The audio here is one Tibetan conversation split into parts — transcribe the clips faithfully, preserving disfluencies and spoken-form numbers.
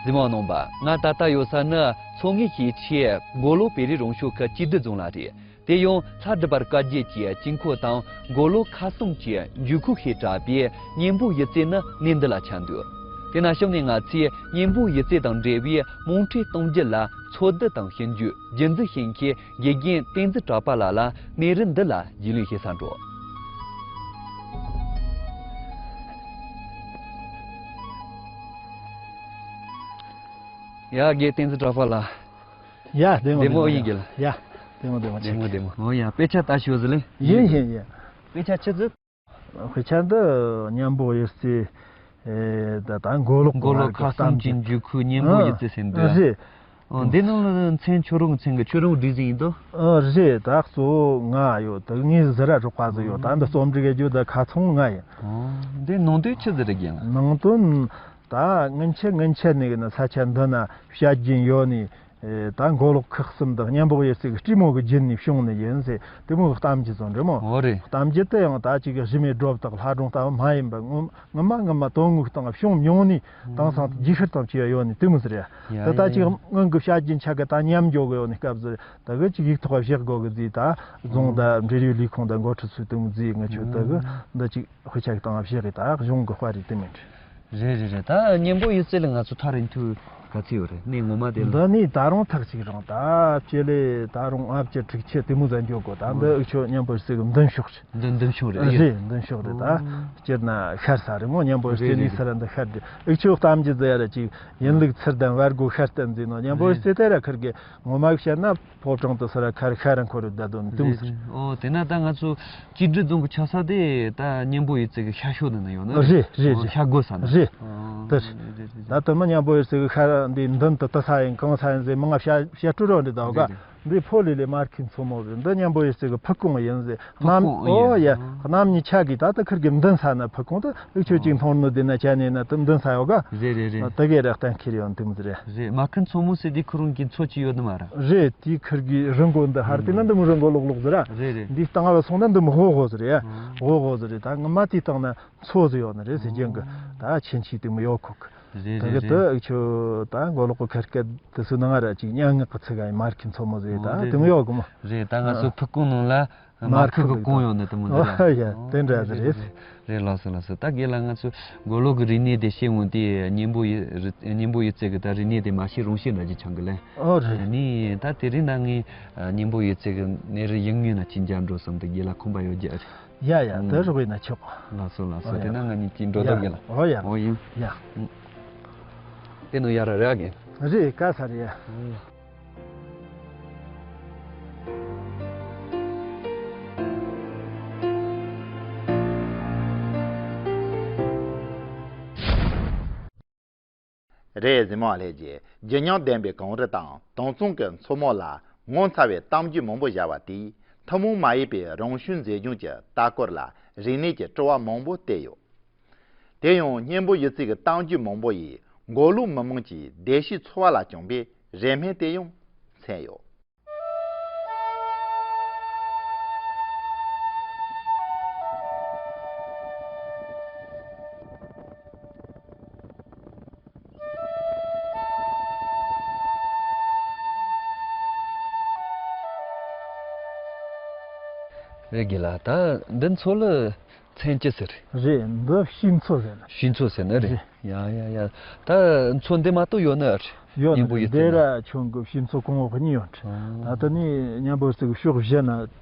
གཟིགས་མོ་རྣམ་པ། ང་ད་ལྟ་ཡོད་ས་ནི་མཚོ་སྔོན་ཞིང་ཆེན་མགོ་ལོག་བོད་རིགས་རང་སྐྱོང་ཁུལ་བཅུ་བདུན་རྫོང་ལ་རེད། དེ་ཡང་ལྷ་སྒྲུབ་པ་བཀའ་བརྒྱུད་ཀྱི་དཀྱིལ་འཁོར་དང་མགོ་ལོག་ཁ་གསུམ་གྱི་འདུ་ཁང་ཞེས་གྲགས་པའི་གཉན་པོ་ཡུལ་རྩེ་ནི་གནས་འདི་ལ་ཆགས་འདུག་དེས་ན་གཤམ་ནས་ང་ཚོས་གཉན་པོ་ཡུལ་རྩེ་དང་འབྲེལ་བའི་དམངས་ཁྲོད་གཏམ་རྒྱུད་ལ་འཚོ་བསྡུ་དང་ཞིབ་འཇུག་རྒྱུན་འཛིན་བྱེད་མཁན་དགེ་རྒན་བསྟན་འཛིན་གྲགས་པ་ལགས་ལ་གནས་རིམ་འདི་ལ་རྒྱུས་ལོན་བྱེད་ས་འགྲོ། ཡ། དགེ་བསྟན་འཛིན་གྲགས་པ་ལགས། ཡ། བདེ་མོ། བདེ་མོ་བདེ་མོ་ཡིན་གྱི་ལགས། ཡ། བདེ་མོ་བདེ་མོ། བདེ་མོ་བདེ་མོ། འོ་ཡ། དཔེ་ཆ་ལྟ་ཞོག་ཟེར་ལེ། ཡིན་ཡིན་ཡིན། དཔེ་ཆ་ཆི་ཟིག་དཔེ་ཆ་འདི་གཉན་པོ་ཡུལ་རྩེ། ཨེ། ད་ད་མགོ་ལོག་གི། མགོ་ལོག་བར་གྱི་ཁ་གསུམ་གྱི་འདུ་ཁང་གཉན་པོ་ཡུལ་རྩེ་ཟེར་འདུག་ཨ། རེད། ཨོ། འདི་ནང་ལ་མཚན་ཁྱོད་རང་མཚན་གྱི་ཁྱོད་རང་སྒྲིག་ཟིན་ཡིན་དོ། ཨ། རེད། ད་གཙོ་བོ་ང་ཡོད། ད་ངའི་ཟུར་ར་རོགས་པ་ཟིག་ཡོད། ད་འདི་རྩོམ་སྒྲིག་གི་རྒྱུ་ད་ཁ་ཚང་ང་ཡིན། ཨོ། འདི་ནང་དོན་ཆི་ཟིག་རེད་རྒན་ལགས། ནང་དོན་ད་སྔོན་ཆད་སྔོན་ཆད་ནས་གི་ན་ས་ཆ་འདི་ན་བཤད་རྒྱུན་ཡོད་ནི། ཨེ། ད་མགོ་ལོག་ཁག་གསུམ་དུ་གཉན་པོ་ཡུལ་རྩེ་གི་སྤྲེའུ་མོ་གི་རྒྱུད་ནས་བྱུང་ནི་ཡིན་ཟེར་དེ་མོ་གི་གཏམ་རྒྱུད་ཚོ་འདྲ་མོ། འོ་རེད། གཏམ་རྒྱུད་དེ་ཡང་ད་ཅིག་གི་གཞི་མེད་སྒྲོ་བཏགས་ལྷ་སྒྲུང་ལྟ་བུ་མ་ཡིན་པ་ངོ་། ངོ་མ་ངོ་མ་དོན་དངོས་སྟེང་བྱུང་མྱོང་ནི། དེང་སང་རྒྱུས་ཤུལ་དང་བཅས་ཡོད་ནི་དེ་མོ་ཟེར་ཡ། ཡ་ད་ད་ཡ་ཅིག་ཡ། སྔོན་གི་བཤད་རྒྱུན་ཆ་གི་ད་ཉམས་འགྱོ་གི་ཡོད་ནི་སྐབས་ཟེར། ད་གི་ཅིག་ཡིག་ཐོག་བཞག་དགོ་གི་ཟེར། ད་རྫོང་ད་འབྲེལ་ཡོད་ལས་ཁུངས་ད་འགོ་ཁྲིད་ཚོས་དེ་མོ་ཟེར། ང་ཆོ་ད་གི་འདི་ཅིག་དཔེ་ཆ་གི་སྟེང་བཞག་གི་ད་གཞུང་གི་དཔར་རེད་དེ་མིན། རེད་རེད་རེད། ད་གཉན་པོ་ཡུལ་རྩེ་ལ་ང་ཚོ་ཐག་རིང་ཐུང་ག་ཚོད་ཡོད་རེད། གནས་ངོ་མ་དེ་ལ། འདི་ནས་ད་རུང་ཐག་གཅིག་རིང་། ད་སྤྱི་ལེ་ད་རུང་ལྔ་བཅུ་དྲུག་ཅུ་དེ་མོ་ཟིག་འགྱོ་དགོ། ད་འདི་འུ་ཆོ་གཉན་པོ་ཡུལ་རྩེ་གི་མདུན་ཕྱོགས་རེད། འདི་མདུན་ཕྱོགས་རེད། རེད། མདུན་ཕྱོགས་རེད། ད་ཨོ། སྤྱིར་ན་ཤར་ས་རེད་མོ། གཉན་པོ་ཡུལ་རྩེ་རེད་ནས་རེད་ས་ར་འདི་ཤར་རེད། འུ་ཆོ་གཏམ་རྒྱུད་ཟེར་ཡ་ར་ཅིག་ཡིན་ལུགས་ཚུལ་ལྡན་བར་སྒོ་ཤར་བསྟན་ཟེར་ནོ། གཉན་པོ་ཡུལ་རེད། རྩེ་དེ་ར་ཁིར་གི་ངོ་མ་བཤད་ན་ཕོ་བྲང་དུ་ས་ར་ཁར་ཤར་ར་འཁོར་རེད། ད་དོན་དུ་རེད་རེད། ཨོ། དེ་ན་ད་ང་ཚོ་གཅིག་སྒྲིལ་རྫོང་གི་ཆ་ས་དེ་ད་གཉན་པོ་ཡུལ་རྩེ་གི་ཤར་ཕྱོགས་ནས་ན་ཡོད་ན། རེད་རེད་ཨོ། རེད། ཤར་སྒོ་ས་ན། རེད། ཨོ། དེ་རེད་རེད་རེད། ད་དེ་མ་གཉན་པོ་ཡུལ་རྩེ་གི་ཤར་འདི་མདུན་དུ་དེ་ས་ཡིན་གང་ས་ཡིན་ཟེར་མང་ང་བཤད་བཤད་སྤྲོ་རོགས་འདི་ད་ག་རེད་རེད། འདི་ཕོ་ལི་ལི་མར་ཁེ་མཚོ་མོ་རེད། འདི་གཉན་པོ་ཡུལ་རྩེ་གི་ཕུ་ཀོང་ཡིན་ཟེར། ཕུ་ཀོང་གནམ་ཨོ་ཡ། ཡིན། གནམ་གཉིས་ཆ་གི་ད་ལྟ་ཁིར་གི་མདུན་ས་ན་ཕུ་ཀོང་དུ་འུ་ཆོ་ཅིག་མཐོང་ནོ་དེ་ན་ཆ་ནས་ན་དུ་མདུན་ས་ཡོད་ག་རེད་རེད་རེད། དེ་གའི་རེ་གཏན་འཁེལ་ཡོང་དུ་མི་རེད། རེད། མར་ཁེ་མཚོ་མོ་ཟེར་དེ་ཁོ་རང་གི་མཚོ་ཅི་ཡོད་ནི་མ་ར། རེད། དེ་ཁིར་གི་རི་མགོ་འདི་ཧར་དེ་ན་འདི་མོ་རི་མགོ་ལོག་ལོག་ཟེར་ར། རེད་རེད། འདི་སྟེང་བ་སོང་ན་འདི་མོ་ཧོ་ཧོ་ཟེར་ཡ། ཨོ། ཧོ་ཧོ་ཟེར་རེད། ད་ངི་མ་དེའི་སྟེང་ན་མཚོ་ཟིག་ཡོད་ནི་རེད་ཟེར་རྒྱུན་གི། ཨོ། ད་ཆེན་ཆེ་དེ་མོ་ཡོད་ཁོ་གི། རེད་ད་རེད་གི་རེད། དུ་འུ་ཆོ་ད་མགོ་ལོག་གི་ཁ་སྐད་དེ་ཚོ་ནང་ང་ར་ཅིག་སྙན་ངག་གི་ཚིག་ག་ཡིན། མར་ཁེ་མཚོ་མོ་ཟེར། ཨོ། ད་རེད་དེ་མོ་རེད། ཡོད་གི་མོ། རེད། ད་ང་ཚོ་ཨ། ཕུ་ཀོང་ནང་ལ། མར་ཁེ་གི་ཀོང་ཡོད་ནི་དེ་མོ་འདི་རེད། ཨོ་ཡ། དེ་འདྲ་ཟིག་རེད། རེད། ལགས་སོ་ལགས་སོ། ད་རྒན་ལགས་ང་ཚོ་མགོ་ལོག་གི་རིག་གནས་དེ་ཤེས་འོང་དེ་གཉན་པོ་ཡུལ་རི་གཉན་པོ་ཡུལ་རྩེ་གི་ད་རིག་གནས་དེ་མ་ཤེས་རུང་ཤེས་འདྲ་ཅིག་ཆགས་གི་ལེ། ཨོ་རེད། ཨ་ནི་ད་དེ་རིང་ད་ངས་གཉན་པོ་ཡུལ་རྩེ་གི་གནས་རི་ཡིན་ངེས་ན་ཅིག་མཇལ་འགྲོ་བསམ་དེ་རྒན་ལགས་ཁོམ་པ་ཡོད་རྒྱུ་རེད། ཡ་ཡ། ཨང་། དེ་རོགས་ཡིན་ན་ཆོག་ལགས་སོ་ལགས་སོ། ཨོ་ཡ། དེ་ན་ང་གཉིས་ཀྱིས་འགྲོ་ཡ། ཐབས་ཡོད་ལ། ཨོ་ཡ། ཨོ་ཡིན། ཡ། ཨང་། དེ་ནང་ཡ་ར་རེད་ཨ་རྒན། རེད། ག་ས་རེད་ཡ། ཨོ་ཡ། རེད། གཟིགས་མོ་བ་ལྷན་རྒྱས། བརྗིད་ཉམས་ལྡན་པའི་གངས་རི་དང་དྭངས་གཙང་གི་མཚོ་མོ་ལ་ངོ་མཚར་བའི་གཏམ་རྒྱུད་མང་པོ་བཞག་པ་དེས་ཐུན་མོང་མ་ཡིན་པའི་རང་བྱུང་མཛེས་ལྗོངས་ཀྱི་ལྟ་སྐོར་ལ་རིག་གནས་ཀྱི་སྤྲོ་བ་མང་པོ་སྟེར་ཡོད། དེ་ཡང་གཉན་པོ་ཡུལ་རྩེ་གི་གཏམ་རྒྱུད་མང་པོ་ཡིས་མགོ་ལོག་མི་དམངས་ཀྱི་བདེ་སྐྱིད་འཚོ་བ་ལ་བཅངས་པའི་རེ་སྨོན་དེ་ཡང་མཚོན་ཡོད། རེད་རྒན་ལགས། ད་འདི་མཚོ་ལ་མཚན་ཅི་ཟེར། རེད། འདི་ཕྱིའི་མཚོ་ཟེར་ན། ཕྱིའི་མཚོ་ཟེར་ན་རེད། རེད། ཡ་ཡ་ཡ། ད་མཚོ་འདི་མ་གཏོགས་ཡོད་ནི་ཨ་རེད། ཡོད་ནི་གཉན་པོ་ཡུལ་རྩེ་ན། འདི་ར་ཁྱོད་གི་ཕྱིའི་མཚོ་གོང་འོག་གཉིས་ཡོད་རེད། ཨ། ད་ལྟ་ནི་གཉན་པོ་ཡུལ་རྩེ་གི་ཕྱོགས་བཞི་ན་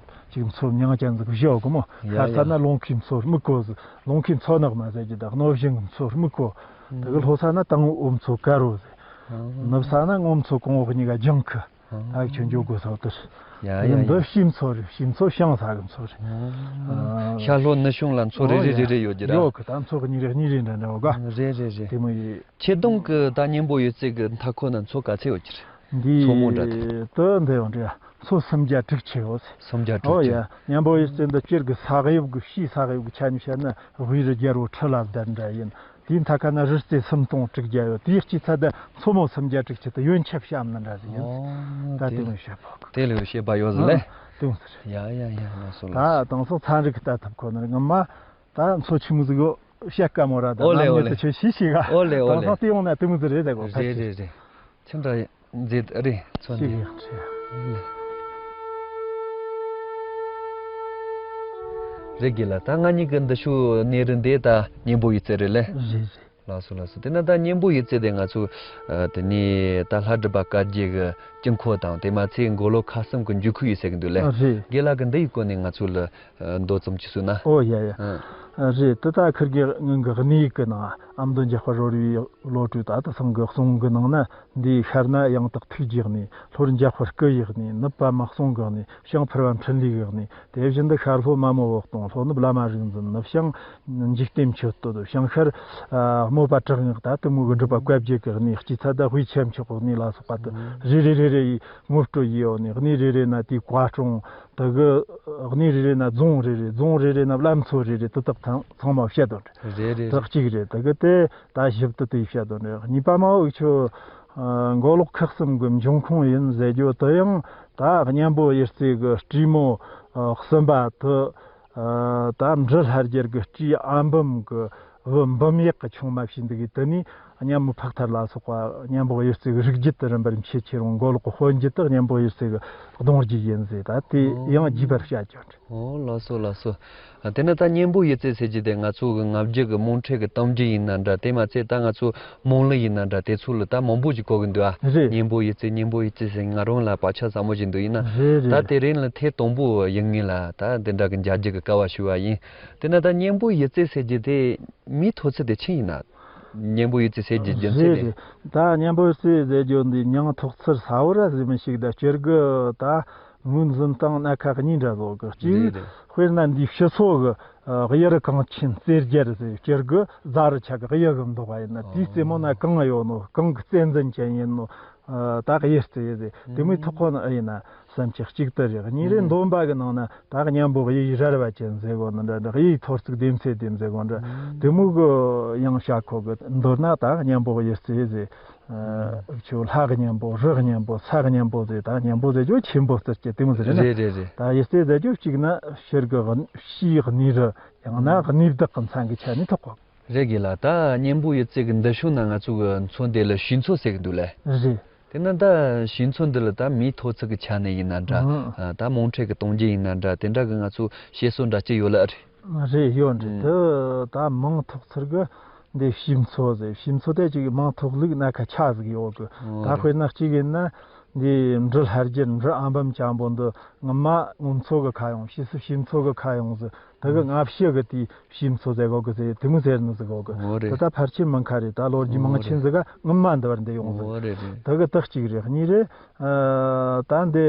ཅིག་མཚོ་མྱིང་ཅན་ཟིག་བཞི་ཡོད་གི་མོ། ཡ་ཡ། ཤར་ས་ན་ལུང་ཁའི་མཚོ་སྨུག་པོ་ཟིག་ལུང་ཁའི་མཚོ་ནག་མ་ཟེར་གྱི། ད་རྣོ་ཞིང་གི་མཚོ་སྨུག་པོ། ཨ། དེ་གི་ལྷོ་ས་ན་དྭངས་མའི་འོབས་མཚོ་དཀར་པོ་ཟིག་ཨ། ནུབ་ས་ན་སྔོ་མཚོ་གོང་འོག་གཉིས་ཀ་ལྗང་ཁུ། ཨ། ད་ཁྱོད་འགྱོ་དགོས་ས་དེར། ཡ་ཡ་ཡ། འདི་ཕྱིའི་མཚོ་རེད། ཕྱིའི་མཚོ་བྱང་ས་གི་མཚོ་རེད། ཨ། ཤར་ལྷོ་ནུབ་བྱང་ལ་མཚོ་རེ་རེ་རེ་རེ་ཡོད་ཀྱི་ར། ཡོད་གི། ད་མཚོ་གི་མིང་རེ་གཉིས་རེ་འདྲ་འདྲ་ཡོད་ག་རེད་རེད་རེད། དེ་མོ་ཡིན། ཆེ་མཐོང་གི་ད་གཉན་པོ་ཡུལ་རྩེ་གི་མཐའ་འཁོར་ན་མཚོ་ག་ཚད་ཡོད་ཀྱི་རེད། འདི་མཚོ་མོ་འདྲ་དེ། དེ་འདི་ཡོད་འདྲ། མཚོ་སུམ་བརྒྱ་དྲུག་ཅུ་ཡོད་ཟེར། སུམ་བརྒྱ་དྲུག་ཅུ། ཨོ་ཡ། གཉན་པོ་ཡུལ་རྩེ་འདི་སྤྱིར་གི་ས་དབྱིབས་གི་ཕྱིའི་ས་དབྱིབས་གི་ཆ་ནས་བཤད་ན་དབུས་རི་རྒྱལ་པོ་ཁྲི་ལ་བསྡད་འདྲ་ཡིན། དེའི་མཐའ་ཁ་ན་རི་རྩེ་སུམ་སྟོང་དྲུག་བརྒྱ་ཡོད། དེའི་དཀྱིལ་ས་དེ་མཚོ་མོ་སུམ་བརྒྱ་དྲུག་ཅུ་དེ་ཡོན་ཆབ་བཤམས་ནི་འདྲ་ཟིག་ཡིན། ཨོ། ད་དེ། དེ་མོ་བཤད་པོ་གི། དེ་ལས་བཤད་པ་ཡོད་ཟིག་ལེ། ཨ། དེ་མོ་ཟིག་རེད། ཡ་ཡ་ཡ། ལགས་སོ་ལགས་སོ། ད་དེང་སང་ཚན་རིག་གི་ལྟ་ཐུབ་ཁོ་ན་རེད། ངོ་མ་ད་མཚོ་ཆི་མོ་ཟིག་ཡོད། བཤད་དཀའ་མོ་ར་ད། ཨོ་ལེ། ནམ་ཨོ་ཉིད་ལེ། དུ་ཁྱོད་ཤེས་ཤེས་ག་ཨོ་ལེ། ཨོ་དེང་ལེ། སང་དེ་ཡོང་ན་དེ་མོ་ཟིག་རེད་ཟེར་གོ། རེད་རེད་རེད། ཁྱེད་འདྲ་མཛེས་རེད་ཚོ་ཤེས་ནི། གི་ཡང་ཤེས། རེད་གི་ལ། ད་ང་གཉིས་ཀྱི་འདི་ཤུ་གནས་རི་འདི་ད་གཉན་པོ་ཡི་རྩེ་རེད་ལེ། རེད་རེད། ལགས་སོ་ལགས་སོ། དེ་ན་ད་གཉན་པོ་ཡི་རྩེ་དེ་ང་ཚོ་ཨ་དེ་ནས་ད་ལྷ་སྒྲུབ་པ་བཀའ་བརྒྱུད་ཀྱི་དཀྱིལ་འཁོར་དང་། དེ་མ་ཚད་མགོ་ལོག་ཁ་གསུམ་གྱི་འཇུག་ཁུལ་ཡི་ཟེར་གི་འདུག་ལེ། ཨ་རེད། དགེ་ལགས་ཀྱིས་འདི་ཡི་སྐོར་ནས་ང་ཚོ་ལ་ཨ་མདོ་ཙམ་ཅིག་གསུངས་ན། ཨོ་ཡ་ཡ། ཨ། ཨ་རེད། དེ་ད་ཁིར་གི་ངང་གི་གནས་ཡིག་གི་ནང་ཨ་མདོ་འཇམ་དཔལ་རོལ་པའི་བློ་གྲོས་ད་ལྟ་སང་གི་གསུང་གི་ནང་ན། འདིའི་ཤར་ན་ཡང་དག་ཐུགས་ཀྱི་གནས། ལྷོར་འཇམ་དཔལ་སྐུ་ཡི་གནས། ནུབ་པདྨ་གསུང་གི་གནས། བྱང་ཕུར་པ་འཕྲིན་ལས་ཀྱི་གནས། དེ་བཞིན་དུ་ཤར་ལྷོ་མ་མོ་འོད་སྟོང་། ལྷོ་ནུབ་བླ་མ་རིག་འཛིན། ནུབ་བྱང་འཇིག་རྟེན་མཆོད་བསྟོད། བྱང་ཤར་ཨ་དམོད་པ་དྲག་སྔགས། ད་དེ་མོ་གི་སྒྲུབ་པ་བཀའ་བརྒྱད་ཀྱི་གནས། དཀྱིལ་ཚད་ད་དཔེ་ཆེ་མཆོག་གི་གནས་ལ་སོགས་པ་དེ་རེ་རེ་རེ་རེ་ཡི་ངོ་སྤྲོད་ཡིན་ཡོད་ནས། གནས་རེ་རེ་ན་དེའི་བཀའ་སྲུང་། དེ་གི་གནས་རེ་རེ་ན་རྫོང་རེ་རེ། རྫོང་རེ་རེ་ན་བླ་མཚོ་རེ་རེ། དེ་དག་ཚང་ཚང་མ་བཤད་དོན་རེད། རེད་རེད། དེ་གཅིག་རེད། དེ་གི་དེ་ད་ཞིབ་ཏུ་དེ་བཤད་དོན་རེད། གཉིས་པ་མ་འུ་ཆོ་ཨ་མགོ་ལོག་ཁག་གསུམ་གྱི་འབྱུང་ཁུངས་ཡིན་ཟེར་རྒྱུ་དེ་ཡང་ད་གཉན་པོ་ཡི་རྩེ་གི་སྤྲེའུ་མོ་ཨ་གསུམ་པ་དེ། ཨ་ད་འབྲི་ལྷ་རྒྱལ་གྱི་སྤྲེའུ་ཨ་འབུམ་གྱི་བུ་འབུམ་ཡག་གི་ཆུང་མ་བྱས་འདུག་གི། དེ་ནས་གཉན་པོ་ཕག་ཐར་ལ་སོགས་པ་གཉན་པོ་ཡི་རྩེ་གི་རིགས་རྒྱུད་དུ་རིམ་པར་མཆེད་ཆེ་རུང་། མགོ་ལོག་གི་དཔོན་རྒྱུད་དེ་གཉན་པོ་ཡི་རྩེ་གི་གདུང་རྒྱུད་ཡིན་ཟེར། ད་དེ་ཡང་རྒྱས་པར་བཤད་རྒྱུ་རེད། ཨོ་ལགས་སོ་ལགས་སོ། ཨ་དེ་ནས་ད་གཉན་པོ་ཡི་རྩེ་ཟེར་རྒྱུ་དེ་ང་ཚོ་གི་ང་བརྒྱུད་ཀྱི་མོང་ཁྲེ་གི་གཏམ་རྒྱུད་ཡིན་ན་འདྲ། དེ་མ་ཚད་ད་ང་ཚོ་མོང་ལུགས་ཡིན་ན་འདྲ། དེ་ཚོ་ལ་ད་མང་པོ་ཞིག་གོ་གི་འདུག་ཨ། རེད། གཉན་པོ་ཡི་རྩེ་གཉན་པོ་ཡི་རྩེ་ཟེར། ང་རང་ལ་བག་ཆགས་ཟབ་མོ་ཞིག་འདུག་ཡིན་ན། རེད་རེད། ད་དེ་རིང་ལ་ཐེངས་དང་པོ་ཡིན་ངེས་ལ་ད་འདི་འདྲ་གི་མཇལ་རྒྱུ་གི་སྐལ་བ་ཞུ་བ་ཡིན། དེ་ན་ད་གཉན་པོ་ཡི་རྩེ་ཟེར་རྒྱུ་དེ་མིང་ཐོགས་ཚུལ་དེ་ཆི་ཡིན་ན། གཉན་པོ་ཡི་རྩེ་ཟེར་རྒྱུ་རྒྱུ་མཚན་རེད་དེ། རེད། ད་གཉན་པོ་ཡི་རྩེ་ཟེར་རྒྱུ་འདི་མིང་ཐོགས་ཚུལ་གསལ་བོ་ར་ཟིག་མི་ཤེས། ད་སྤྱིར་གི་ད་ངོས་འཛིན་སྟངས་སྣ་ཁ་གཉིས་འདྲ་བཟོ་གི། གཅིག་རེད་རེད། དཔེར་ན་འདིའི་ཕྱི་ཚོ་གི་ཨ་གཡུ་རལ་གངས་ཅན་རྩེ་རྒྱལ་ཟེར། སྤྱིར་གི་རྫ་རི་ཆ་གི་གཡུ་གི་མདོག་པ་ཡིན་ན། དེའི་རྩེ་མོ་ན་གངས་ཡོད་ནོ། གངས་གི་རྩེ་འཛིན་ཅན་ཡིན་ནོ། ཨ་ད་གཡུ་རྩེ་ཟེར། དེ་མོའི་ཐོག་ཁོ་ན་ཨེ་ཡིན་ན། བསམ་ཁྱེད་གཅིག་ཏུ་རེད། གཉིས་རེད། ཨང་འདོན་པ་གི་ནང་ན་ད་གཉན་པོ་གཡུ་ཡི་རལ་པ་ཅན་ཟེར་གོ་ནི་འདྲ་འདྲ། གཡུ་ཡི་ཐོར་ཚུགས་ལྡེམ་ཚད་ལྡེམ་ཟེར་གོ་འདྲ། ཨང་དེ་མོ་གི་ཡང་བྱ་ཁོ་གི་མདོར་ན་ད་གཉན་པོ་གཡུ་རྩེ་ཟེར། ཨ་ཨང་ཁྱོད་ལྷ་གི་གཉན་པོ། རི་གི་གཉན་པོ། ས་གི་གཉན་པོ་ཟེར། ད་གཉན་པོ་ཟེར་རྒྱུ་ཆེན་པོ་ཟེར་གྱི་དེ་མོ་ཟེར་ན། རེད་རེད་རེད། ད་གཡུ་རྩེ་ཟེར་རྒྱུ་གཅིག་ན་ཕྱིར་གི་གནས་ཕྱིའི་གནས་རི། ཡང་ན་གནས་བདག་གི་མཚན་གི་ཆ་ནས་ཐོགས་གོ། རེད་གི་ལ། ད་གཉན་པོ་ཡི་རྩེ་གི་འདི་ཤུལ་ན་ང་ཚོ་གི་མཚོ་འདི་ལ་ཞུན་མཚོ་ཟེར་གི་འདུག་ལེ། རེད། དེ་ན་ད་ཞུན་མཚོ་འདི་ལ་ད་མིང་ཐོགས་ཚུལ་གི་ཆ་ནས་ཡིན་ན་འདྲ། ཨང་། ཨ་ད་མོང་ཁྲེ་གི་གཏོང་རྒྱུ་ཡིན་ན་འདྲ། དེ་འདྲ་གི་ང་ཚོ་བཤད་སྲོལ་འདྲ་ཅིག་ཡོད་ལ། ཨ་རེད། རེད། ཡོད་རེད། ཨང་། དེ་ད་མིང་ཐོགས་ཚུལ་གི་འདི་ཞུན་མཚོ་ཟེར། ཞུན་མཚོ་དེ་ཅིག་མིང་ཐོགས་ལུགས་སྣ་ཁ་ཆ་ཟིག་ཡོད་གི། ཨོ་ད་རེད། དཔེར་ན་གཅིག་ཡིན་ན་འདི་འབྲི་ལྷ་རྒྱལ་འབྲི་ཨ་འབུམ་ཅན་པོ་འདི་སྔོན་མ་སྔོན་མཚོ་གི་ཁ་ཡོང་། ཕྱིས་སུ་ཞུན་མཚོ་གི་ཁ་ཡོང་ཟེར། དེ་གི་སྔ་ཕྱི་གི་དེའི་ཞུན་མཚོ་ཟེར་གོ་གི་ཟེར། དེ་མོ་ཟེར་ནི་ཟིག་གོ་གི། འོ་རེད། དེ་ད་ཕལ་ཆེར་མིན་ཁ་རེད། ད་ལོ་རྒྱུས་མང་ཆེན་ཟིག་ག་སྔོན་མ་འདི་བར་འདི་ཡོང་ཟིག་འོ་རེད་རེད། དེ་གི་དེ་གཅིག་རེད། གཉིས་རེད། ཨ་ད་འདི་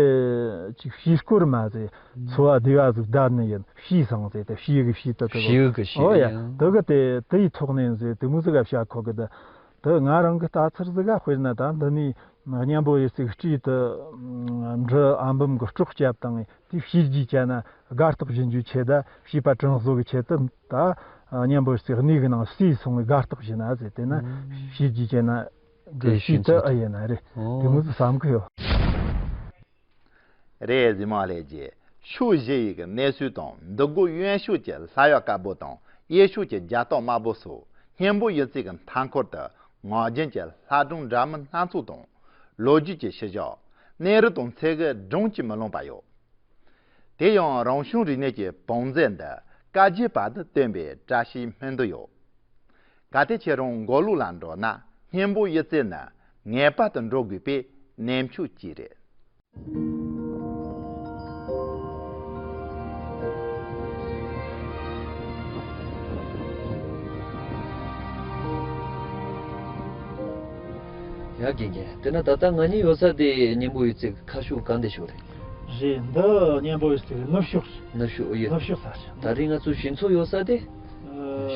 ཅིག་ཕྱིའི་སྐོར་མ་ཟེར། འཚོ་བ་བདེ་བ་ཟིག་བདའ་ནི་ཡིན། ཕྱིའི་སང་ཟེར། དེ་ཕྱིའི་གི་ཕྱིའི་དེ་དེ་གོ། ཕྱིའི་གི་ཕྱིའི། ཨོ་ཡ། ཡང་དེ་གི་དེ་དེ་ཡི་ཐོག་ནས་ཟེར། དེ་མོ་ཟིག་ག་བཤད་གོ་གི། དེ་དེ་ང་རང་གི་ལྟ་ཚུལ་ཟིག་ག་དཔེར་ན་ད་འདི་ནས་གཉན་པོ་ཡི་རྩེ་གི་སྤྲེའུ་དེ་འབྲི་ཨ་འབུམ་གི་སྲོག་བསྐྱབས་བཏང་ངས། དེ་བྱས་རྗེས་བྱས་ན་དགའ་རྟགས་བྱིན་རྒྱུའི་ཆེད་དུ། བྱིས་པ་དྲང་བཟོ་གི་ཆེད་དུ། ད་གཉན་པོ་ཡི་རྩེ་གནས་གི་ནང་བསུས་སོང་བའི་དགའ་རྟགས་བྱིན་ན་ཟེར། དེ་ན་ཨང་། བྱས་རྗེས་བྱས་ན་དེ་དེ་ཤིན་ཏུ་ཤིན་ཏུ་ཨེ་ཡིན་ན་རེད། ཨོ། དེ་མོ་ཟིག་བསམ་གི་ཡོད། རེད། གཟིགས་མོ་ལྷན་རྒྱས། ཕྱོགས་བཞི་ཡི་གི་གནས་ཚུལ་དང་། འདུ་འགོད་གཡོན་ཕྱོགས་ཀྱི་ལྷ་གཡོག་དཀར་པོ་དང་། གཡས་ཕྱོགས་ཀྱི་རྒྱ་སྟག་དམར་པོ་སོགས་གཉན་པོ་ཡི་རྩེ་གི་མཐའ་འཁོར་དུ་ངག་རྒྱུན་གྱི་ལྷ་སྒྲུང་འདྲ་མིན་སྣ་ཚོགས་དང་། ལོ་རྒྱུས་ཀྱི་ཤུལ་བཞག། གནས་རི་དང་མཚེར་གི་སྒྲུང་གིས་མི་ལོངས་པ་ཡོད། དེ་ཡང་རང་བྱུང་རིག་གནས་ཀྱི་བང་མཛོད་འདི་བཀའ་བརྒྱུད་བར་དུ་བཏོན་པའི་བཀྲ་ཤིས་སྨོན་འདུན་ཡོད། གལ་ཏེ་ཁྱེད་རང་མགོ་ལོག་ལ་འགྲོ་ན། གཉན་པོ་ཡི་རྩེ་ནི་ངེས་པར་དུ་འགྲོ་དགོས་པའི་གནས་མཆོག་ཅིག་རེད། ཡ་རྒན་རྒན། དེ་ན་ད་ལྟ་ང་གཉིས་ཡོད་ས་དེ་གཉན་པོ་ཡི་རྩེ་གི་ཁ་ཕྱོགས་ག་འདི་ཕྱོགས་རེད། རེད། འདི་གཉན་པོ་ཡི་རྩེ་གི་ནུབ་ཕྱོགས་རེད། ནུབ་ཕྱོགས། ཨོ་ཡ། ནུབ་ཕྱོགས་ས་རེད། ད་རེས་ང་ཚོ་ཞུན་མཚོ་ཡོད་ས་དེ། ཨ།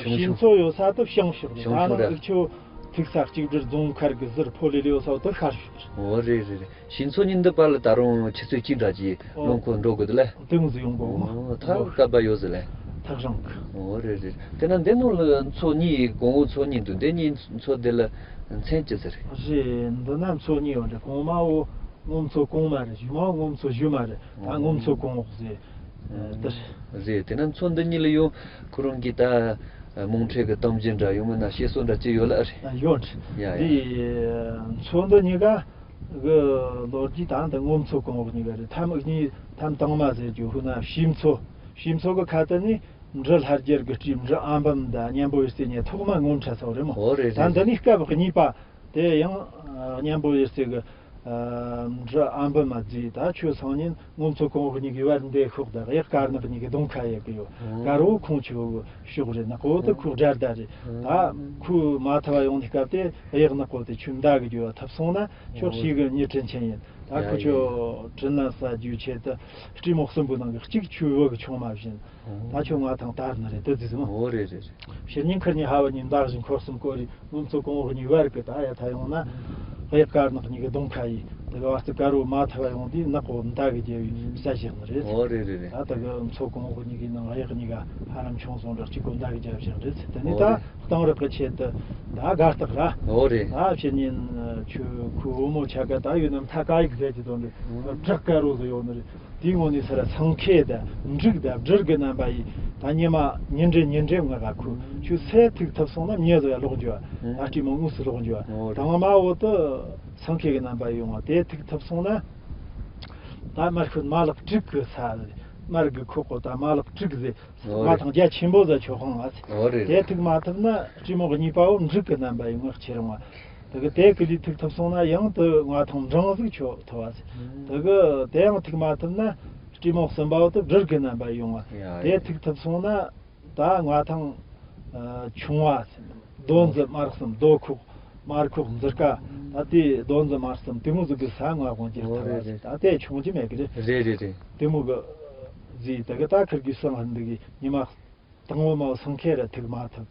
ཞུན་ཞུན་མཚོ་ཡོད་ས་དེ་བྱང་ཕྱོགས་རེད། བྱང་ཕྱོགས་རེད། ད་ནི་འུ་ཆོ་ཐུག་ས་གཅིག་སྒྲིལ་རྫོང་མཁར་གི་ཟུར་ཕོ་ལེ་ལེ་ཡོད་ས་དེ་ཤར་ཕྱོགས་རེད། ཨོ་རེད་རེད་རེད། ཞུན་མཚོ་གཉིས་འདི་བར་ལ་ད་རུང་ཆུ་ཚོད་གཅིག་འདྲ་ཅིག་ཨོ། རླངས་འཁོར་འགྲོ་དགོས་དེ་ལས། དེ་མོ་ཟིག་ཡོང་གོ། ཨོ། ཐག་སྐལ་པ་ཡོད་ཟེར་ལས། ཐག་རིང་གི། ཨོ་རེད་རེད། དེ་ན་འདི་ནང་ལ་མཚོ་གཉིས། གོང་འོག་མཚོ་གཉིས་འདུག་འདི་གཉིས་མཚོ་འདི་ལ་མཚན་ཅི་ཟེར། རེད། འདི་ན་མཚོ་གཉིས་ཡོད་རེད། གོང་མ་བོ་སྔོ་མཚོ་གོང་མ་རེད། གཞུག་མ་བོ་སྔོ་མཚོ་གཞུག་མ་རེད། ད་སྔོ་མཚོ་གོང་འོག་ཟེར། ཨ། དེ་རེད། རེད། དེ་ན་མཚོ་འདི་གཉིས་ལ་ཡང་ཁོ་རང་གི་ད། ཨ། རྨོངས་འཕྲད་ཀྱི་གཏམ་རྒྱུད་འདྲ་ཡོང་མིན་ན་བཤད་སྲོལ་འདྲ་ཅི་ཡོད་ལ་ཨ་རེད། ཡོད་རེད། ཡ་ཡ། འདི་མཚོ་འདི་གཉིས་ཀ་གི་ལོ་རྒྱུས་ད་འདི་སྔོན་མཚོ་གོང་འོག་གཉིས་ཀ་རེད། ཐམ་གཉིས་ཐམ་དང་མ་ཟེར་རྒྱུ་ཧུ་ན་ཕྱིས་མཚོ། ཕྱིས་མཚོ་གི་ཁ་ཐུག་ནས་འབྲི་ལྷ་རྒྱལ་གྱི་སྤྲེའུ་འབྲི་ཨ་འབུམ་དང་གཉན་པོ་ཡེ་སྲས་གཉིས་ཐོག་མ་ངོ་འཕྲད་ས་རེད་མོ། ཨོ་རེད་ད་རེད་འདི་རེད། ནས་སྐབས་གཉིས་པ། དེ་ཡང་ཨ་གཉན་པོ་ཡེ་སྲས་ཀྱི་ཨ་འབྲི་ཨ་འབུམ་མ་རྫིས་ད་ཆོས་སང་ཉིན་སྔོན་མཚོ་གོང་འོག་གཉིས་ཀྱི་བར་འདས་ཤོག་དང་གཡག་དཀར་ནག་གཉིས་ཀྱི་གདོང་ཁ་ཡེ་གི་ཡོད། ཨོ། དཀར་བོ་ཁོང་ཆུ་བོ་གི་ཕྱོགས་རེད། ནག་པོ་དེ་ཁོའི་དགྲ་ཟླ་རེད། ད་ཁོའི་མ་ཐུབ་པ་ཡོང་དུས་སྐབས་དེ་གཡག་ནག་པོ་དེ་ཆུ་མདའ་གི་རྒྱུ་བ་ཐུབ་སོང་ན་ཁྱོད་ཤེས་གི་མྱི་དྲིན་ཆེན་ཡིན། ད་ཁོ་ཡ་ཡ། ཆོ་དྲིན་ལན་གསབ་རྒྱུའི་ཆེད་དུ་སྤྲེའུ་མོ་གསུམ་པོའི་ནང་གི་གཅིག་ཆུ་བོ་གི་ཆུང་མ་བཞིན། ད་ཁྱོད་ང་ཐང་དར་ནི་རེད་དེ་ཟིག་མོ། ཨོ་རེད་རེད་རེད། ཕྱི་ཉིན་ཁུར་ཉིན་ཧ་བ་ཉིན་མདའ་བཞིན་འཁོར་གསུམ་བསྐོར་རེ་སྔོན་མཚོ་གོང་འོག་གཉིས་བར་གི་ད་ཡ་ད་ཡོང་ན། གཡག་དཀར་ནག་གཉིས་ཀྱི་གདོང་ཁ་ཡིས་དེ་ག་བ་ཙི་དཀར་བོ་མ་ཐུབ་པ་ཡོང་དུས་ནག་པོ་མདའ་གི་རྒྱལ་བའི་ས་བཞག་ནི་རེད། ཨོ་རེད་རེད་རེད། ད་དེ་གི་མཚོ་གོང་འོག་གཉིས་ཀྱི་ནང་གཡག་གཉིས་ཀ་ཧ་ལམ་ཆུང་སོང་འདྲ་གཅིག་གོ་མདའ་གི་རྒྱལ་བཞག་རེད། དེ་ནས་ད་ཨོ་རེད། གཏང་རག་གི་ཆེད་དུ་ད་དགའ་རྟགས་ར། ཨོ་རེད། ད་ཕྱི་ཉིན་ཆུ་ཁུ་བུ་མོ་ཆ་ག་ད་ཡོད་ནམ་ཐ་ཀ་ཡིག་ཟེར་གྱི་དོན་རེད། བྲག་དཀར་བོ་ཟིག་ཡོད་ནི་རེད། དེའི་ངོས་ནས་སར་སེང་གེ་དང་འབྲུག་དང་སྦྲུལ་གྱི་རྣམ་པ་ཡིས་ད་ཉི་མ་ཉིན་རེ་ཉིན་རེ་ངུ་ག་ཁུ་ཆུ་སེ་ཐིག་ཐུབ་སོང་ན་མྱི་ཟིག་ལོག་འགྱོ། ཨ་སྤྲེའུ་མོ་དངོས་སུ་ལོག་འགྱོ། ཨོ་རེད། དང་མ་བོ་དུ་སེང་གེ་གི་རྣམ་པ་ཡོང་བ་དེ་ཐིག་ཐུབ་སོང་ན། ད་དམར་ཤོད་མ་ལག་དྲུག་གི་ས་དམར་གི་ཁོག་གོ་ད་མ་ལག་དྲུག་ཟེ། ཨོ་མ་རེད། ཐང་རྒྱ་ཆེན་པོ་ཟ་ཆོག་ཧང་ཨ་ཟེ། ཨོ་རེད་དེ་རེད། ཐུག་མ་ཐུབ་ན་སྤྲེའུ་མོ་གི་གཉིས་པ་བོ་འབྲུག་གི་རྣམ་པ་ཡི་ངག་ཆེ་རུང་བ། དེ་གི་དེ་གི་ལུས་ཐུག་ཐུབ་སོང་ན་ཡང་དུ་མ་ཐང་འབྲིང་ཟིག་ཆོག་ཐུབ་བ་ཟེ། དེ་གི་དེ་ཡང་ཐུག་མ་ཐུབ་ན་སྤྲེའུ་མོ་གསུམ་པ་བོ་དུ་སྦྲུལ་གི་རྣམ་པ་ཡོང་བ། ཡ་དེ་ཡ། ཐུག་ཐུབ་སོང་ན་ད་མ་ཐང་ཆུང་བ་ཟེ། རྡོ་འཛི་དམར་གསུམ་རྡོ་ཁོག་དམར་ཁོག་འཛི་ཀ། ད་དེ་རྡོ་འཛི་དམར་གསུམ་དེ་མོ་ཟིག་གི་ས་ང་དགོངས་ཀྱི་ཨོ་ཐུབ་བ་རེད་ཟེ། རེད། ད་དེ་ཆུང་གི་མེད་གི་རེད། རེད་རེད་རེད། དེ་མོ་གི་ཟིག་དེ་གི་ད་ཁིར་གི་སང་ཧན་འདི་གི་ཉི་མ། དང་པོ་མའོ་སེང་གེ་ར་ཐུག་མ་ཐུབ།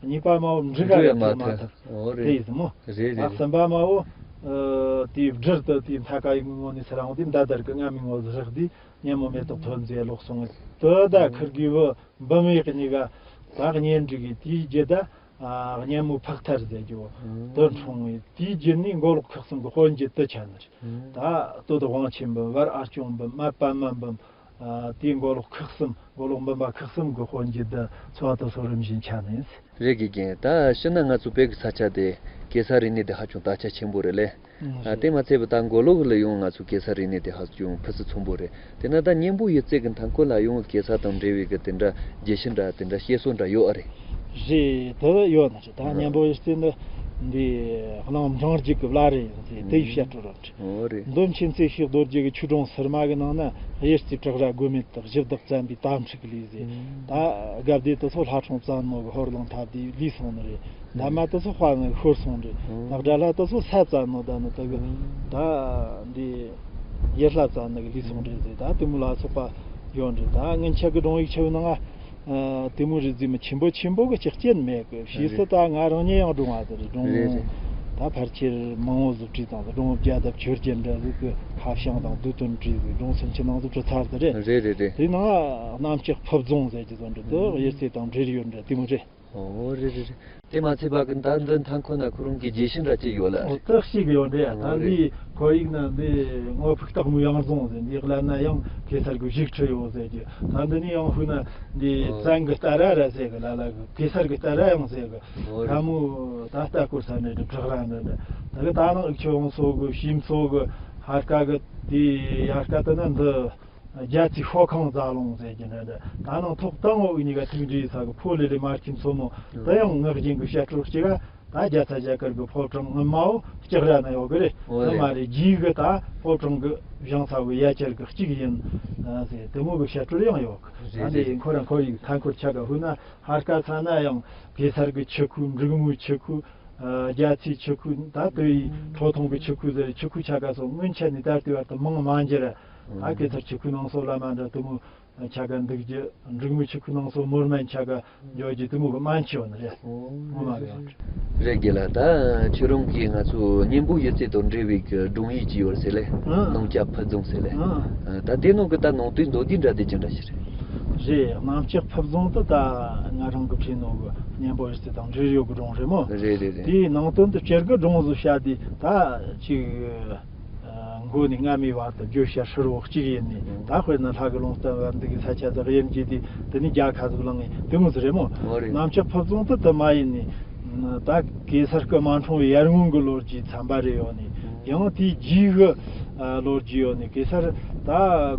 གཉིས་པ་མའོ་འབྲུག་ག་འབྲུག་ར་ཡ་མ་ཐུག་མ་ཐུབ། ཐུབ། ཨོ་རེད། དེ་ཡིན་མོ། རེད་རེད་ཨ་རེད། གསུམ་པ་མའོ། ཨ་དེའི་སྦྲུལ་དུ་དེའི་མཐའ་ཀ་ཡི་ངོ་ནས་ཚེ་རང་དེ་མདའ་དར་གི་རྔ་མའི་ངོ་ཟིག་རག་དེ་གཉན་མོ་མེ་ཏོག་ཐོན་ཟེ་ལོག་སོང་ངེ་དུ་ད་ཁིར་གི་བུ་འབུམ་ཡག་གཉིས་ཀ་ད་གཉེན་སྒྲིག་གི་དེའི་རྒྱུད་ད་ཨ་གཉན་མོ་ཕག་ཐར་ཟེ་རྒྱུ་དུ་འཁྲུངས་ངེ་དེའི་རྒྱུད་ནས་མགོ་ལོག་ཁག་གསུམ་གི་དཔོན་རྒྱུད་དུ་ཆ་ནི་རེད། ད་སྟོད་དབང་ཆེན་འབུམ་བར་ཨ་སྐྱོང་འབུམ་མ་པདྨ་འབུམ། ཨ་དེའི་མགོ་ལོག་ཁག་གསུམ་མགོ་ལོག་འབུམ་པ་ཁག་གསུམ་གི་དཔོན་རྒྱུད་དུ་འཚོ་བ་དུ་སོ་རིམ་བཞིན་ཆ་ནས། རེད་དགེ་རྒན། ད་ཕྱི་ན་ང་ཚོ་བོད་ཀྱི་ས་ཆ་དེ་གེ་སར་རིག་གནས་དེ་ཧ་ཅང་དར་ཆ་ཆེན་པོ་རེད་ལེ། ཨ་དེ་མ་ཚད་པ་ད་མགོ་ལོག་ལ་ཡང་ང་ཚོ་གེ་སར་རིག་གནས་དེ་ཧ་ཅང་ཕུན་སུམ་ཚོགས་པོ་རེད། དེ་ན་ད་གཉན་པོ་ཡེ་རྩེ་གི་མཐའ་འཁོར་ལ་ཡང་གེ་སར་དང་འབྲེལ་བའི་གི་དེ་འདྲ་རྒྱུ་ཆ་འདྲ་དེ་འདྲ་བཤད་སྲོལ་འདྲ་ཡོད་ཨ་རེད། རེད་དེ་ཡོད་ན་རེད། ད་གཉན་པོ་ཡེ་རྩེ་འདི་འདི་གནམ་འབྲིང་རྒྱུད་ཀྱི་བླ་རེད་ཟེ་དེ་ཡི་བཤད་སྲོལ་རེད། ཨོ་རེད། མདོ་མཁྱེན་བརྩེ་ཤེས་རྡོ་རྗེ་གི་ཆོས་སྒྲུང་ཟུར་མ་གི་ནང་ན་གཡུལ་རྩེ་བྲག་ར་དགོན་མེད་དུ་གཞི་བདག་བཙན་པོའི་དམ་ཕྲུག་ལས་ཟེ། ད་དགའ་བདེ་དུ་སོ་ལྷ་འཕྲང་བཙན་མོ་གི་ཧོར་ལང་ཐབས་དེ་ལུས་སོང་ནི་རེད། ད་མ་དུ་སོ་དཔའ་ནི་ཤོར་སོང་རེད། ནག་དགྲ་ལྷ་དུ་སོ་ས་བཙན་ནོ་ད་ནི་དུ་གི་ད་འདི་ཡེ་ལྷ་བཙན་ནི་གི་ལུས་སོང་རེད་ཟེ། ད་དེ་མོ་ལ་སོགས་པ་ཡོད་རེད། ད་སྔོན་ཆད་གི་སྒྲུང་ཡིག་ཆ་བོ་ནང་ང་ཨ་དེ་མོ་རེད་ཟེ་མི་ཆེན་པོ་ཆེན་པོ་གི་ཆགས་ཅན་མེད་གི། ཕྱིས་སུ་ད་ང་རང་ཉིད་ཡང་སྒྲུང་བ་དེ་རེད། སྒྲུང་རེད་རེད། ད་ཕལ་ཆེར་མང་བོ་ཟིག་བྲིས་དང་། སྒྲུང་བརྒྱ་དང་བཅོ་བརྒྱད་འདྲ་ཟིག་གི་ཁ་བྱང་དང་བསྡུས་དོན་བྲིས་ཟིག་སྒྲུང་སུམ་ཅུ་ནང་ཟིག་བྲི་ཚར་དེ་རེད། རེད་རེད་རེད། དེ་ནང་གནམ་ལྕགས་ཕུབ་རྫོང་ཟེར་གྱི་ཟིག་འདྲ་དེ་གཡུལ་རྩེ་དང་འབྲེལ་ཡོད་འདྲ་དེ་མོ་རེད། ཨོ་རེད་རེད་རེད། དེ་མ་ཚད་པ་གི་ད་འདི་མཐའ་འཁོར་ན་ཁོ་རང་གི་རྒྱུ་ཆ་འདྲ་ཅིག་ཡོད་ལ། ཨོ་ད་ཤེས་གི་ཡོད་འདྲ་ཡ། ཨོ་ད་རེད། འདི་ཁོར་ཡུག་ན་འདི་སྔོ་ཕུག་སྟག་མོའི་ཡང་རྫོང་ཟེར། འདི་ཀླད་ན་ཡང་གེ་སར་གི་བཞུགས་ཁྲི་ཡོད་ཟེར་གྱི། ད་འདི་ནི་ཡང་ཧུ་ན་འདི་ཨོ་བཙན་གི་རྟ་ར་ར་ཟེར་གི་ལ་ལ་གི་གེ་སར་གི་རྟ་ར་ཡང་ཟེར་གི། ཨོ་རེད། ཁ་མོ་ད་རྟ་སྐོར་ས་འདྲ་འདྲ་བྲག་ར་འདྲ་འདྲ། ད་གི་ད་ནང་ཨུ་ཆོ་ཡོང་སོ་གི་ཤིམ་སོ་གི་ཧར་ཀ་གི་དེ་ཡར་ཀ་དེ་ན་འདི། རྒྱ་ཚའི་ཤོ་ཁང་རྫ་ལུང་ཟེར་གྱི་འདྲ་འདྲ། ད་ནང་ཐོག་དང་འོག་གཉིས་ཀ་ཐུག་འདྲིས་ས་གི་ཕོ་ལི་ལི་མར་ཁྱིམ་སོ་མོ། ཨ་དེ་ཡང་ངག་རྒྱུན་གི་བཤད་སྲོལ་གཅིག་ག་ད་རྒྱ་ཚ་རྒྱ་གར་གི་ཕོ་བྲང་ངི་མའོ་ལྕགས་ར་ན་ཡོད་གི་རེད། ཨོ་ངི་མ་རེད། རེད། རྗེས་གི་ད་ཕོ་བྲང་གི་བཞེངས་ས་བོ་ཡ་གྱལ་གི་གཅིག་ཡིན་ཟེར་དེ་མོ་གི་བཤད་སྲོལ་ཡང་ཡོད་གི། རེད་ད་འདི་རེད། ཁོ་རང་ཁོར་ཡུག་མཐའ་འཁོར་ཆ་ག་ཧུ་ན་ཧར་ཀ་ས་ན་ཡང་གེ་སར་གི་ཆུ་ཁུ། འབྲུག་མོའི་ཆུ་ཁུ། ཨ་རྒྱ་ཚའི་ཆུ་ཁུ། ད་དེ་ཡི་ཁྲོ་ཐུང་གི་ཆུ་ཁུ་ཟེར། ཆུ་ཁུ་ཆ་ག་སོ་སྔོན་ཆད་ནས་ད་ལྟའི་བར་དུ་མང་མ་འགྱུར། ད་གེ་སར་ཆུ་ཁུ་ནང་སོ་བླ་མ་འདྲ་དེ་མོ་ཆ་ག་འདུག་རྒྱུ། འབྲུག་མོའི་ཆུ་ཁུ་ནང་སོ་མོར་མན་ཆ་ག་འཇོག་རྒྱུ་དེ་མོ་གི་མན་ཆད་ནི་རེད། ངོ་མ་གི་ཡང་། རེད་རྒན་ལགས། ད་ཁྱོད་རང་གིས་ང་ཚོ་གཉན་པོ་ཡེ་རྩེ་དང་འབྲེལ་བའི་གི་སྒྲུང་ཡིག་ཅིག་ཡོད་ཟེར་ལེ། ཨང་། གནམ་ལྕགས་ཕུ་རྫོང་ཟེར་ལེ། ཨང་། ད་དེ་ནང་གི་ད་ནང་དོན་མདོར་བསྡུས་འདྲ་དེ་ཅི་འདྲ་ཞིག་རེད། རེད། གནམ་ལྕགས་ཕུ་རྫོང་དུ་ད་ང་རང་གི་བྲིས་ནོ་གི་གཉན་པོ་ཡེ་རྩེ་དང་འབྲེལ་ཡོད་གི་སྒྲུང་རེད་མོ། རེད་རེད་རེད། དེའི་ནང་དོན་དུ་སྤྱིར་གི་སྒྲུང་བཟོ་བྱ་དེ་ད་ཅིག་ཨ་ མགོ་ནས་རྔ་མའི་བར་དུ་བརྗོད་བྱ་ཧྲིལ་བོ་གཅིག་ཡིན་ནས། ད་དཔེར་ན་ལྷ་གི་ལུང་བསྟན་བར་འདུག་གི་ས་ཆ་དུ་དབྱེ་འབྱེད་དེ་དེ་ནས་རྒྱལ་ཁ་ཟིག་བླངས་ངེས་དེ་མོ་ཟིག་རེད་མོ། འོ་རེད། གནམ་ལྕགས་ཕུབ་རྫོང་དུ་དུ་མ་ཡིན་ནས། ད་གེ་སར་སྐུ་མ་འཁྲུངས་པའི་ཡར་སྔོན་གྱི་ལོ་རྒྱུས་ཚན་པ་རེ་ཡོད་ནས། ཡང་དེའི་རྗེས་ཀྱི་ལོ་རྒྱུས་ཡོད་ནས། གེ་སར་ད་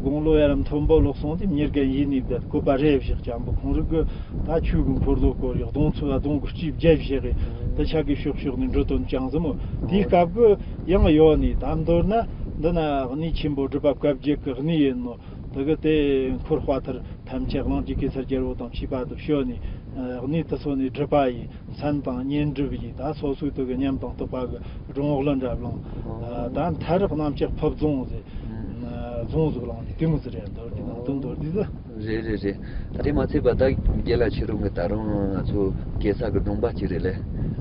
དགུང་ལོ་ཡར་མཐོན་པོ་ལོག་སོང་དུས་མྱི་རྒན་ཡས་ནས་བསྡད། བཀོད་པ་རེ་བཞག་ཅན་པོ་ཁོང་རིགས་ཀྱི་ད་ཆོས་ཀྱི་འཁོར་ལོ་བསྐོར་ཡོད། གདོང་ཚོ་གདོང་གི་སྤྱི་བརྒྱད་བཞག་གི། དེ་ཆ་གི་ཕྱོགས་ཕྱོགས་ནས་འགྲོ་དོན་ཅང་ཟིག་མོ། དེའི་སྐབས་ཀྱི་ཡང་ཡོད་ནས། ད་མདོར་ན་འདི་ན་གནས་ཆེན་པོ་སྒྲུབ་པ་བཀའ་བརྒྱད་ཀྱི་གནས་ཡིན་ནོ། དེ་གི་དེ་འཁོར་དཔའ་ཐར་ཐམས་ཅད་གླིང་རྗེ་གེ་སར་རྒྱལ་པོ་དང་བཅས་པ་དུ་བྱོན་ནས། ཨ། གནས་དེ་ཚོ་ནས་སྒྲུབ་པ་ཡི་མཚན་དང་བསྙེན་སྒྲུབ་ཡི་ད་སོ་སོའི་དེ་གི་ཉམས་དང་རྟོགས་པ་གི་སྒྲུབ་འོག་ལ་འདྲ་བླངས། ཨ། ད་མཐའ་རག་གནམ་ལྕགས་ཕུབ་རྫོང་ཟེར། ཨ། རྫོང་ཟིག་བླངས་ནས་དེ་མོ་ཟིག་རེད། མདོར་བསྡུས་ན་དོན་མདོར་བསྡུས་ཟིག་རེད་རེད་རེད། ད་དེ་མ་ཚད་པ་ད་རྒན་ལགས་ཁྱེད་རང་གི་ད་རུང་ང་ཚོ་གེ་སར་གི་སྒྲུང་པ་གཅིག་རེད་ལེ།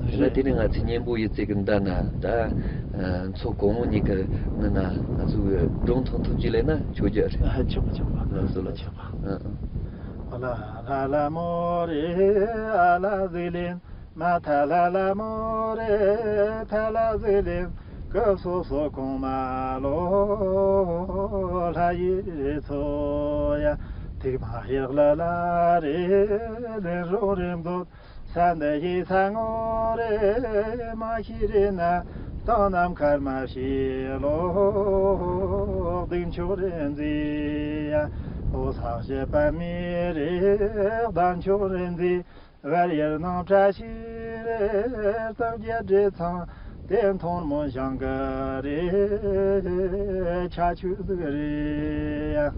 རེད། ད་དེ་ནས་ང་ཚོས་སྙན་པོ་ཡི་ཚིག་གི་འདྲ་ན་ད། ཨ། མཚོ་གོང་མོ་གཉིས་ཀྱི་ངི་ན་ང་ཚོ་གི་སྒྲུང་ཐུང་ཐུང་ཅིག་ལེན་ན་ཆོག་རྒྱུ་རེད། ཨ། ཆོག་གི་ཆོག་གི། ལགས་སོ་ལགས་སོ། ཆོག་གི། ཨ་ཨ། ཨ་ལ་ལ་ལ་མོ་རེ། ཨ་ལ་ཟིག་ལེན། མ་ཐ་ལ་ལ་མོ་རེ། ཐ་ལ་ཟིག་ལེན། སྐུ་སོ་སོ་གོང་མ་ལོ། ལྷ་ཡི་མཚོ་ཡ། ཐིག་མ་གཡག་ལ་ལ་རེ། ལན་རོ་རེ་མཛོད། ས་འདི་ཡི་ས་ངོ་རེ། མ་ཤི་རེ་ན་དང་ནམ་མཁར་མ་ཤི་ལོ། སྡིག་མཆོག་རེ་མཛེས་ཡ། ལོ་སག་བྱེད་པ་མེ་རེ། བདག་མཆོག་རེ་མཛེས། བར་ཡར་ནང་བཀྲ་ཤིས་རེ། སྟག་རྒྱལ་འདྲེ་ཚང་དེ་མཐོང་མོ་ཞང་གི་རེ། ཆ་ཆུ་ཟིག་རེ་ཡ།